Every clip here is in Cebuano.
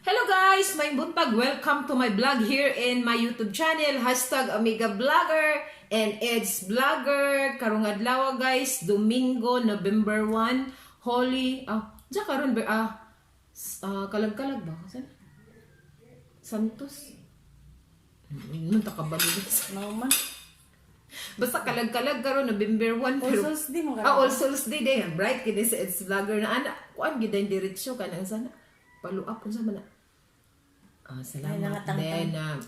Hello guys! May buntag! Welcome to my vlog here in my YouTube channel. #AmigaVlogger and Eds Vlogger. Karong adlaw guys, Domingo, November 1. Holy, diya karon ba, kalag-kalag ba? Saan? Santos? Nung takabalo guys. Mao man. Basta kalag-kalag karon November 1. All Souls Day mo karon. All Souls Day day. Bright kini sa Eds Vlogger na ana. Kuan gid ang diretso kanang sana. Palu-up unsa man na. Ay, Salamat. nangatangtang. Then,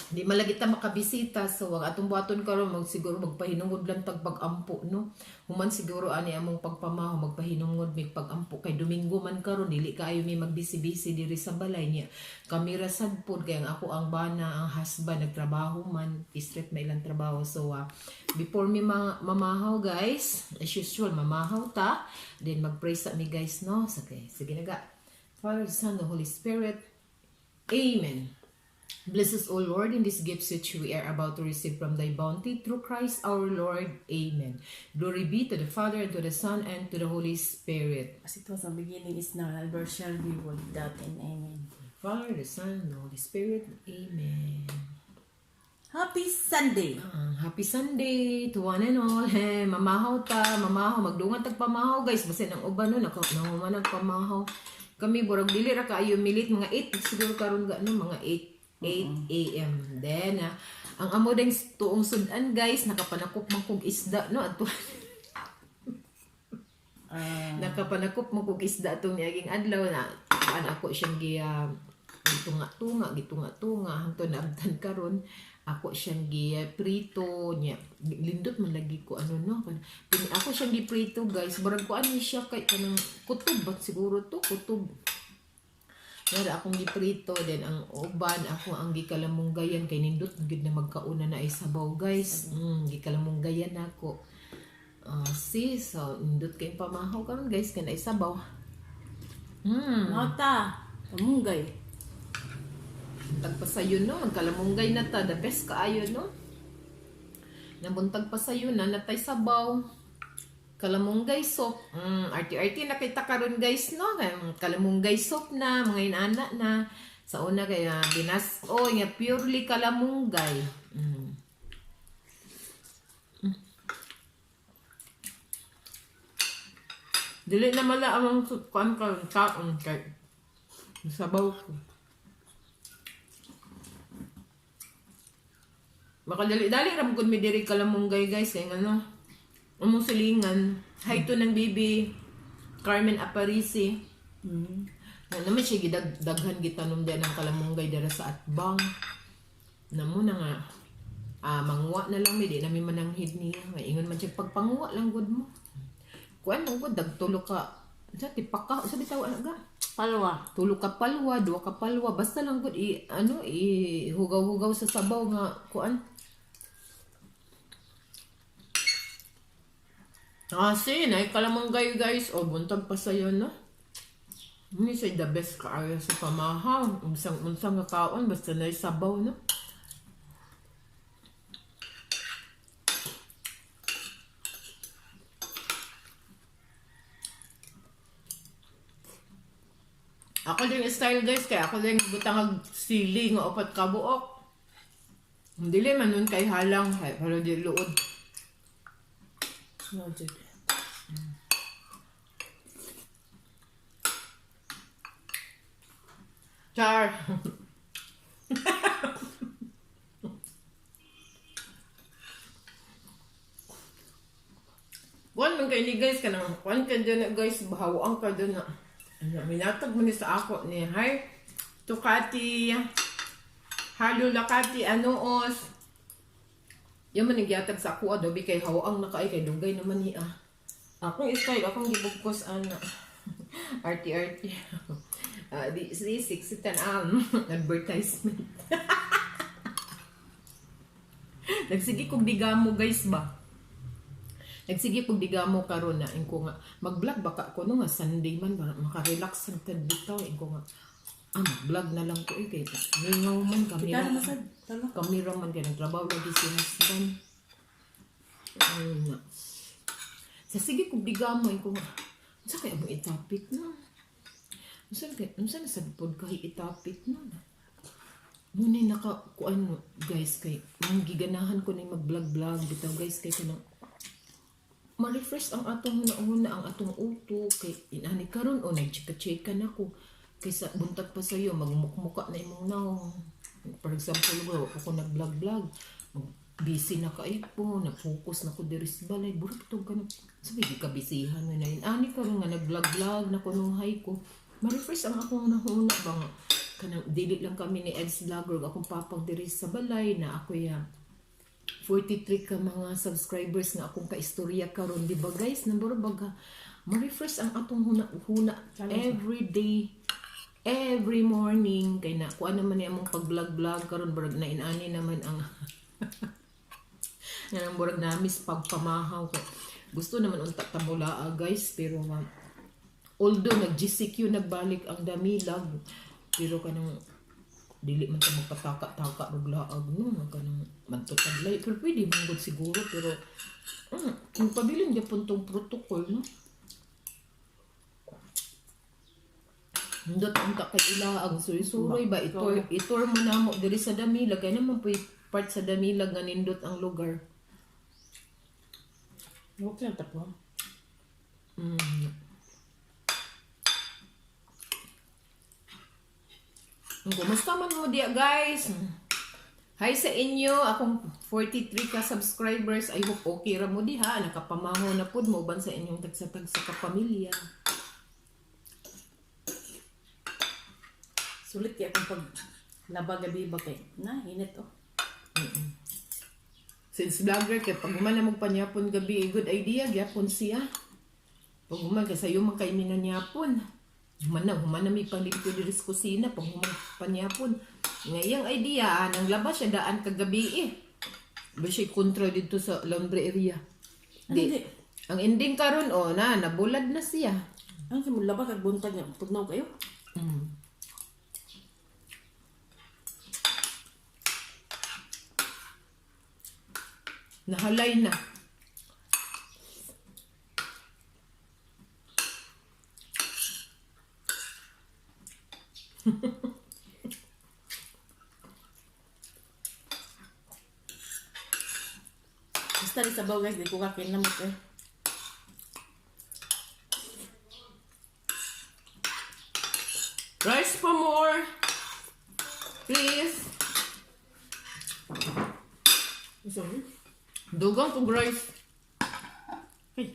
di malagi ta makabisita, so ang atong buhaton karon mag siguro magpahinungod lang tag pag-ampo, no. Human siguro ani among pagpamaho, magpahinungod mig pag-ampo kay Domingo man karon, dili kaayo mi magbisi-bisi diri sa balay niya. Kami ra sad pod kay ang ako ang bana, ang husband nagtrabaho man, street may ilang trabaho. So before mi mamahaw guys, as usual mamahaw ta, then magpray sa mi guys, no. Sige, sige na ga. Father, Son, the Holy Spirit. Amen. Bless us, O Lord, in these gifts which we are about to receive from thy bounty through Christ our Lord. Amen. Glory be to the Father, and to the Son, and to the Holy Spirit. As it was in the beginning, is now, and ever shall be, world without end. Amen. Father, the Son, and the Holy Spirit. Amen. Happy Sunday! Happy Sunday to one and all. Hey, mamahaw ta, mamahaw. Magdungan tag pamahaw, guys. Basin ang uban no, naka, nanguman ang pamahaw. Kami, burag dili ra kaayo milit. Mga 8, siguro karon ga, no, mga 8 a.m. Then, ang amo ding tuong sudan, guys, nakapanakop man kog isda, no? Ato, nakapanakop man kog isda atong niaging adlaw na kuan ako siyang giya gitunga-tunga, gitunga-tunga hangtod naabtan karon ako siyang giya prito niya. Lindot man lagi ko ano, no. Ako siyang giprito guys, barag kuan ni siya kay kanang kutob ba siguro to, kutob. Pero akong giprito, then ang uban ako ang gikalamunggayan kay nindot gid na magkauna na ay sabaw guys. Gikalamunggayan nako. See, so nindot kay pamahaw karon guys kay naay sabaw. Mata! Kamunggay! Buntag pa sayo no, magkalamunggay na ta, the best kaayo no. Nabuntag pa sayo na natay sabaw. Kalamunggay soup. Arti-arti na kita karon guys no. Kalamunggay soup na, mga inana na. Sa una kay binas o nga purely kalamunggay. Dili na mala ang kuan karon kaon kay sabaw ko. Makadali-dali ra gud mi diri kalamunggay guys kay ngano. Among silingan. Hi to ng baby Carmen Aparici. Na naman siya gidaghan gitanom diyan ng kalamunggay dira sa Atbang. Namo na nga manguwa na lang mi, di nami mananghid niya. Nga ingon man siya pagpanguwa lang gud mo. Kuan man gud dagtulo ka sa tipaka sa bitaw ana ga. Palwa! Tulo ka palwa, duha ka palwa, basta lang gud i ano i hugaw-hugaw sa sabaw nga kuan. See, nay kalamanggay guys. O buntag pa sayo no. Hindi siya the best kaayo sa pamahaw. Unsang unsang nga kaon basta nay sabaw no. Ako din style guys, kaya ako din butang og sili nga upat ka buok. Dili man nun kay halang, kay pero di luod. No, jud. Char. Kuan man kay ni guys kanang kuan ka dyan na guys, bahawang ka dyan na. Ano, minatag mo ni sa ako ni hi Tukati Halo Lakati Anuos. Yan man nagyatag sa ako adobe kay hawang na kay kay dugay naman ni ah. Akong style, akong gibugkos ana. Arty arty. Di si 6 advertisement. Nagsige kog digamo guys ba. Nagsige kog digamo karon na ingko nga mag-vlog baka ko no nga Sunday man para maka-relax ang tad bitaw ingko nga mag-vlog na lang ko eh kay mingaw man kami. Kita na masad. Talo. Kami ra man kay nagtrabaho lagi si husband. Ayun na. Sa sige kog digamo ingko nga unsa kay among i-topic no? Unsa kay unsa na sad pod kay i-topic no? Muna naka kuan guys, kay man giganahan ko ning mag-vlog-vlog bitaw guys, kay kanang ma-refresh ang atong huna-huna, ang atong utok, kay inani karon o nagchika-chika na ko kaysa buntag pa sayo magmukmuka na imong naong. For example, wa ko nag-vlog-vlog, mag busy na kaayo po, na-focus na ko diri sa balay, burag to ganun sabi di ka bisihan na na ani karon nga nag-vlog-vlog na kunuhay ko, ma-refresh ang akong huna-huna ba nga kanang dili lang kami ni Eds Vlogger ug akong papang diri sa balay na ako ya 43 ka mga subscribers nga akong kaistorya karon, di ba guys? Nambaro baga ma-refresh ang atong huna-huna every day, every morning, kay na kuan naman ni among pag-vlog-vlog karon, barag na inani naman ang nga nang murag namis pagpamahaw kay gusto naman unta tamulaa guys, pero ma although nag GCQ nagbalik ang Damilag, pero kanang dili man ta magpataka-taka og laag no, kanang mantutaglay, pero pwede man gud siguro, pero kung pabilin gyapon tong protocol no. Hindot unta kay ila ang suroy-suroy ba, itor itor mo na mo diri sa Damilag, kay naman po part sa Damilag nga nindot ang lugar. Huwag na tapo. Kumusta man mo diya guys? Hi sa inyo, akong 43 ka subscribers. I hope okay ra mo diha. Nakapamaho na pud mo uban sa inyong tagsa-tagsa ka pamilya. Sulit kaya akong pag laba gabi ba kay. Na, init oh. Since vlogger kay pag human na magpanyapon gabi, good idea gyapon siya. Pag human kay sayo man kay minanyapon. Human na may palimpyo diri sa kusina pag human panyapon. Nga iyang idea, nang labas siya daan kagabi eh. Ba siya kontra dito sa laundry area. Ano Di. di? Ang ending karon oh na nabulad na siya. Ano sa mo laba kag buntag nga tugnaw kayo? Nahalay na. Basta rin sabaw guys, di ko kakinamot eh. Rice for more. Please. Sorry. Dugang kog rice. Ay.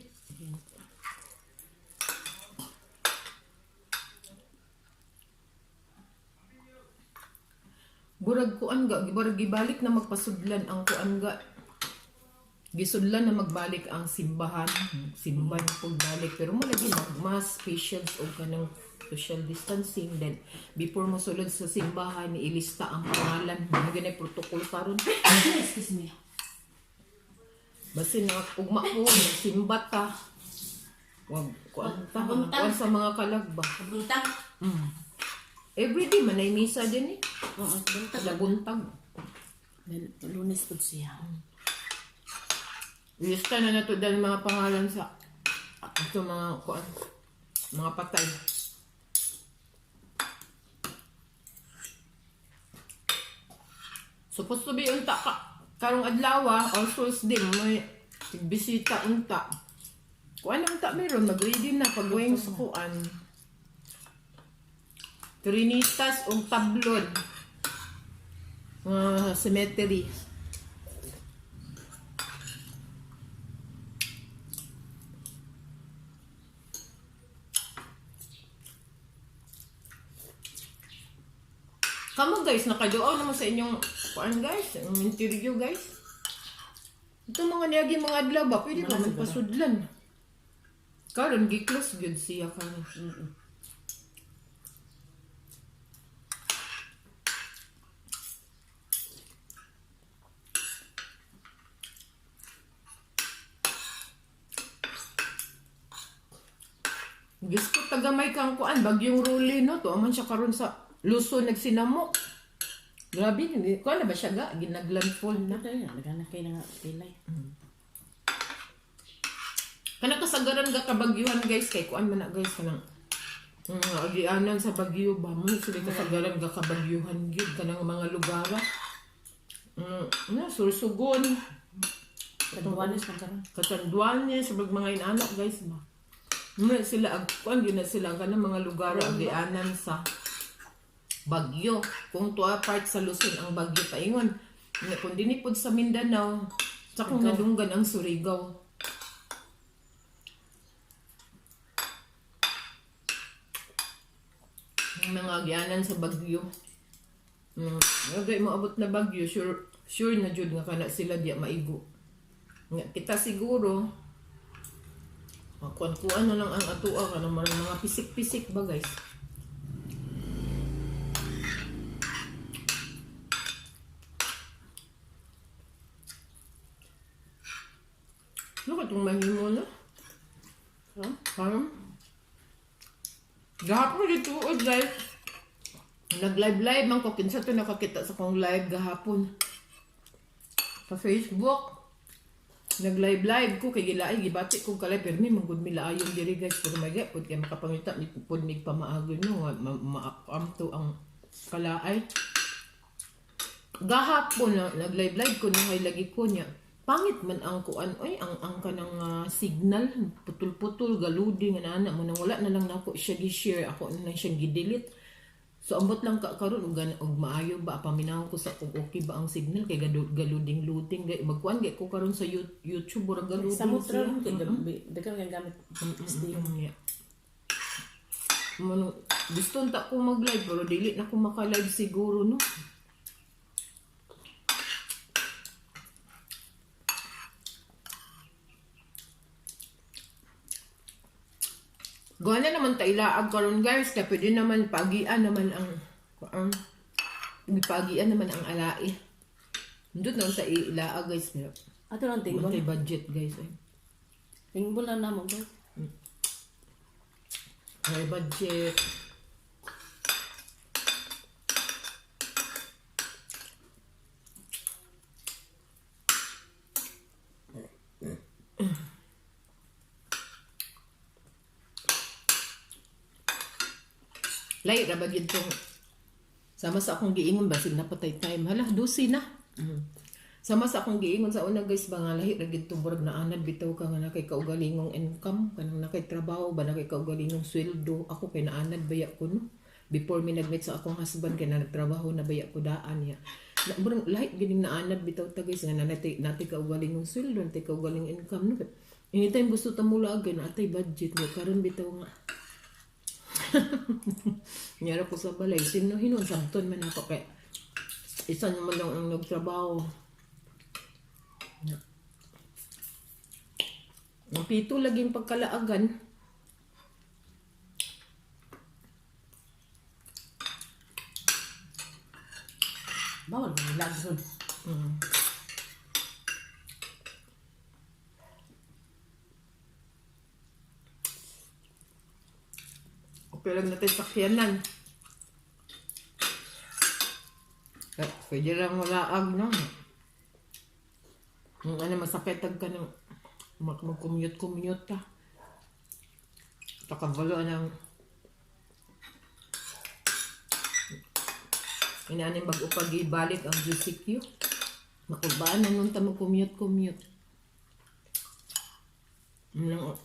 Burag kuan ga, burag gibalik na magpasudlan ang kuan ga. Gisudlan na magbalik ang simbahan, simbahan pagbalik, pero mo lagi mag-mask, patience o kanang social distancing, then before mo sulod sa simbahan ilista ang pangalan mo, ganay protocol karon. Excuse me. Basin na ugma po simba ta. Wag kuan ta, kuan sa mga kalagba. Buntag. Everyday man ay misa din eh. Oo, buntag. Sa buntag. Lunes po siya. Lista na nato dahil mga pangalan sa ito mga kuan, mga patay. Supposed to be unta ka karong adlaw All Souls Day, may bisita unta. Kuan unta meron mag-ready na pag going sa kuan. Trinitas og Tablon. Mga cemetery. Kamo guys, nakaduaw naman sa inyong kuan guys, ang interview guys. Ito mga niyagi mga adlaw ba, pwede ba man pasudlan. Karon gi-close gyud siya karon. Diyos ko, tagamay kang kuan, bagyong ruli, no? Tuwa man siya karon sa Luzon nagsinamok. Grabe, hindi, kuan na ba siya ga? Ginaglandfall na. Ano na, naghanap kayo na nga pilay. Kanang kasagaran ga kabagyuhan guys, kay kuan man na guys, kanang Agianan sa Bagyo ba? Mo sila kasagaran ga kabagyuhan gyud kanang mga lugar. Na Sursugon, Catanduanes man karon. Catanduanes, sa mga inanak guys ba. Mo sila ang kuan gyud na sila ang kanang mga lugar agianan sa Bagyo. Kung tuwa part sa Luzon ang Bagyo paingon. Nga, kung dinhi pod sa Mindanao, sa kung nadunggan ang Surigao. Ang mga agianan sa Bagyo. Okay, moabot na Bagyo, sure sure na jud nga kana sila diya maigo. Nga kita siguro makuan-kuan na lang ang atoa kanang mga pisik-pisik ba guys. Ano ka itong mahimo na? Huh? Parang gahapon dito guys. Nag-live live man ko kinsa to nakakita sa kong live gahapon. Sa Facebook. Nag-live live ko kay gilaay gibati ko kalay pero mi manggod mi laayon diri guys, pero may pud kay makapangita mi pud mig pamaagol no nga maamto ang kalaay. Gahapon na nag-live live ko nung lagi ko niya. Pangit man ang kuan oy, ang kanang signal putol-putol galudi nga nana mo nang wala na lang nako siya gi-share, ako na lang siyang gi-delete. So ambot lang ka karon og og maayo ba, paminaw ko sa kung okay ba ang signal kay galuding-luding gay magkuan gay ko karon sa YouTube ora galuding Sa motor siya. kay daghan kang gamit. SD. Yeah. Mano, gusto unta ko mag-live pero dili na ko maka-live siguro no. Gawa na naman ta ilaag karon guys, kaya pwede naman pagian naman ang pagian naman ang alae. Ndot naman ta ilaag guys, pero Ato lang tingbon. wala budget guys eh. Tingbon lang namo guys. May budget. Layo ra ba gyud tong sama sa akong giingon basig napatay time. Hala, 12 na. Sama sa akong giingon sa una guys ba nga lahi ra gyud tong murag naanad bitaw ka nga nakay kaugalingong income, kanang nakay trabaho ba, nakay kaugalingong sweldo. Ako kay naanad baya ko no. Before mi nag-meet sa akong husband kay na nagtrabaho na baya ko daan niya. Na, murag lahi gyud ning naanad bitaw ta guys nga natay natay kaugalingong sweldo, natay kaugalingong income no. Anytime gusto ta mulaag kay natay budget mo karon bitaw nga. Nyara ko sa balay, sino hinon sabton man ako kay isa naman lang ang nagtrabaho. Ang pito laging pagkalaagan. Bawal man lag. Okay lang natin sakyanan. Eh, pwede lang walaag no. Ang ano, masakit ka ng mag-commute-commute ka. Takabalo ng inanin bago pag ibalik ang GCQ. Makulbaan na nun ta mag-commute-commute. Nang,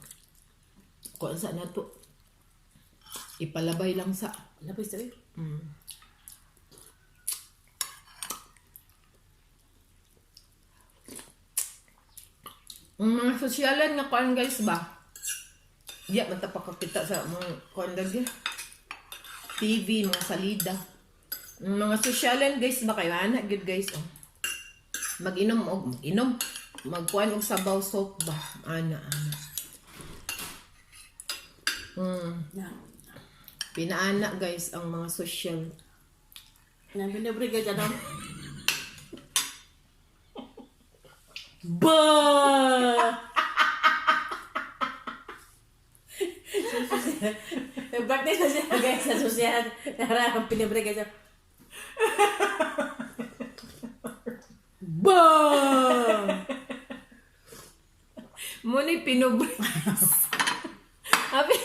kuan sa na to. Ipalabay lang sa. Labay sa eh. Ang mga sosyalan nga kuan guys ba? Diya man ta pakakita sa mga kuan lagi. TV, mga salida. Ang mga sosyalan guys ba kayo ana gyud guys oh. Mag-inom og mag-inom, magkuan og sabaw soap ba? Ana ana. Na. Pinaana guys ang mga sosyal. Na binabre guys ano. Ba! Nag-practice na siya guys sa social. Nara ang pinabre guys. Ba! Muna pinubre. Hapit,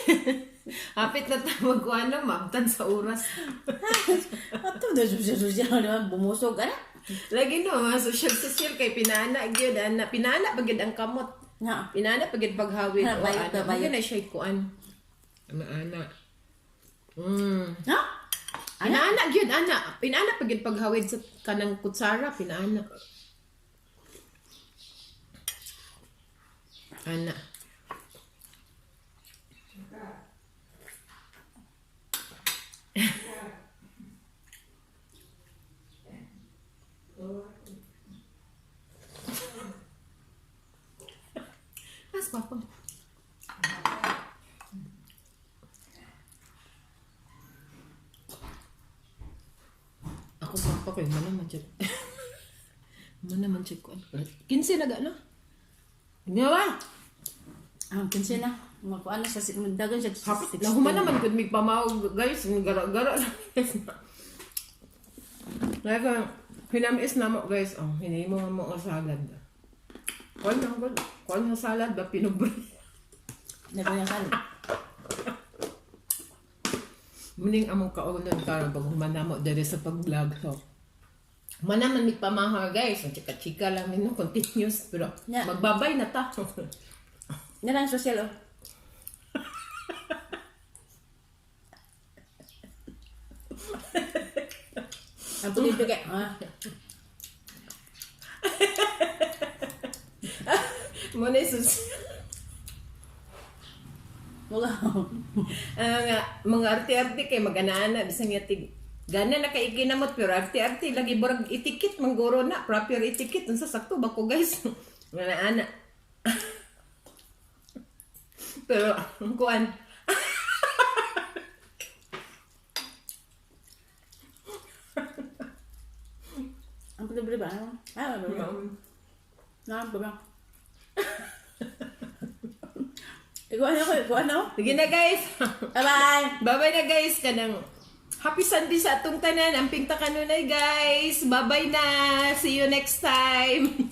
hapit na ta magkuano, maabtan sa oras. Ato na social social naman bumusog ana. Lagi no, mga social social kay pinana gyud ana, pinana pa gyud ang kamot. Na. Pinana pa gyud paghawid Ha, o bayot ana. na, bayot. Mao na siya kuan. Ana ana. Ha? Ana gyud ana. Pinana pa gyud paghawid sa kanang kutsara, pinana. Ana. Mas papa. Ako papa ko mana man check. Mana man check ko. 15 na ga no? Nga ba? Ang 15 na. Magkuan na sa dagan siya. Hapit na human naman gud mig pamawag guys, gara-gara lang guys. Like, hinamis na mo guys, oh, hinimo mo ang salad. Kuan na gud, kuan na salad ba pinubre. Nagkuan salad. Muning among kaunon karon pag human namo diri sa pag-vlog. So, mana man mig pamaha guys, ang chika-chika lang mi no, continuous pero Yeah. magbabay na ta. Na lang social oh. Ang puti kay. Ah. Mo na sus. Wala. Ang mga arte-arte kay mag-ana-ana bisan nga tig gana na kay ikinamot pero arte-arte lagi burag etiquette mangguro na proper etiquette unsa sakto ba ko guys. Ana-ana. Pero ang kuan. Ang puti ba? Ah, ba. Na, ba. Ikaw ano ko, ikaw ano? Sige na guys. Bye-bye. Bye-bye na guys kanang Happy Sunday sa atong tanan. Amping ta kanunay guys. Bye-bye na. See you next time.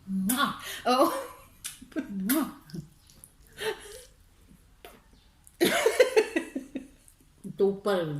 Mwah. Oh. Mwah. Tupal.